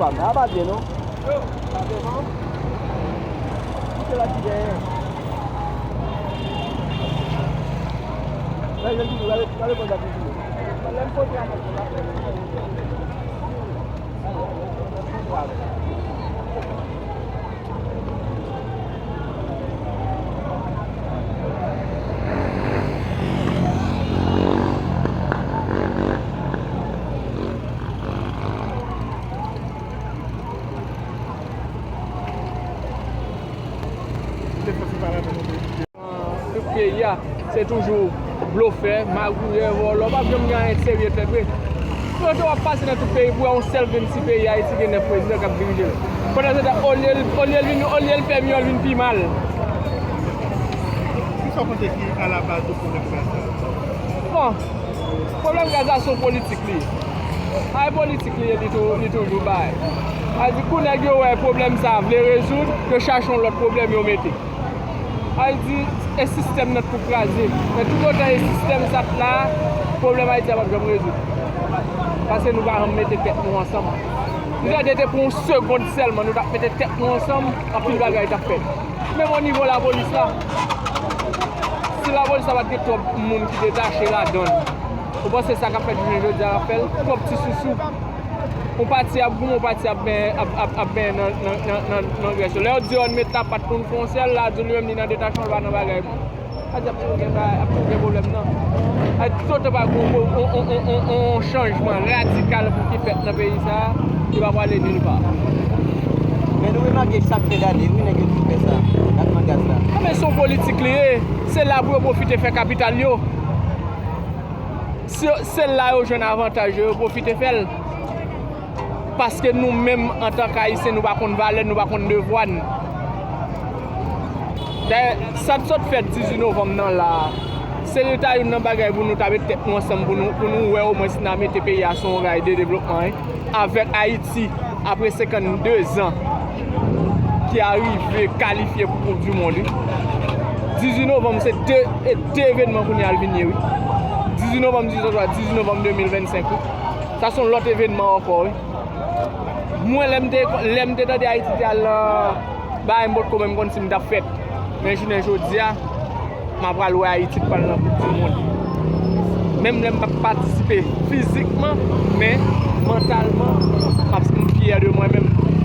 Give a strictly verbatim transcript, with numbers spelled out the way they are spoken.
Sa pa byen non. Sa devan. Kite la ki dèyè. Gade, gade, gade konsa ki dèyè. Lè m pote a, Tout peyi a, se toujou blofè, magouyè, vòlò, pa janm gen anyen serye fèt vre. Kote w ap pase nan tout peyi pou wè yon sèl grenn ti peyi Ayiti gen nèf prezidan k ap dirije l. Pandan se tan, olye l, olye l vin, olye l fè mye, l vin pi mal. Kisa w panse ki alabaz de pwoblèm gaz la? Bon, pwoblèm gaz la se yon politik li ye. Ay politik li ye, li tou, li toujou bay. Sa di kou nèg yo wè pwoblèm sa a vle rezoud, yo chache yon lòt pwoblèm yo mete. Sa di e sistèm nan tou kraze. Men toutotan e sistèm sa t la, pwoblèm Ayiti a p ap janm rezoud. Paske nou pa janm mete tèt nou ansanm. Nou ta te pou yon segond sèlman, nou t ap mete tèt nou ansanm, anpil bagay t ap fèt. Menm o nivo lapolis la, si lapolis la pa t gen twòp moun ki detache ladan l, ou panse sa k ap fèt jounen jodi a ap fè l? Twòp ti sousou. Yon pati ap goumen, yon pati ap benyen, ap, ap, ap benyen nan, nan, nan, nan, nan grès yo. Lè yo di yo ann met lapat pou n fè yon sèl, la di li menm li nan detachman, l pa nan bagay. Sa di ap toujou gen bagay, ap toujou gen pwoblèm nan. Ay, toutotan pa gen yon, yon, yon chanjman radikal pou ki fèt nan peyi sa a, li pa prale nil pa. Men nou remake chak fen dane, wi, nèg yo toujou fè sa, tratman gaz la. A, men se yon politik li ye. Se la pou yo pwofite fè kapital yo. Se, se la yo jwenn avantaj yo, yo pwofite fè l. Paske nou menm, antanke Ayisyen, nou pa konn valè n, nou pa konn devwa n. Dayè, sa t sot fèt dizuit novanm nan la a, se li ta youn nan bagay pou nou ta met tèt nou ansanm pou nou, pou nou wè omwen si n a mete peyi a sou yon ray de devlopman, wi. Avèk Ayiti, apre senkannde zan, ki arive kalifye pou Koup di Mond, wi. Dizuit novanm, se de, e de evènman kounye a l vin ye, wi. Dizuit novanm dizuit sot la, dizuit novanm de mil vennsenk, wi. Sa se yon lòt evènman ankò, wi. Mwen, lè m te, lè m te tande Ayiti te al nan bagay, m potko menm konn si m t ap fèt. Men jounen jodi a, m ap pral wè Ayiti pral nan Koup di Mond. Menm lè m p ap patisipe fizikman, men mantalman, m ap, m fyè de mwen menm.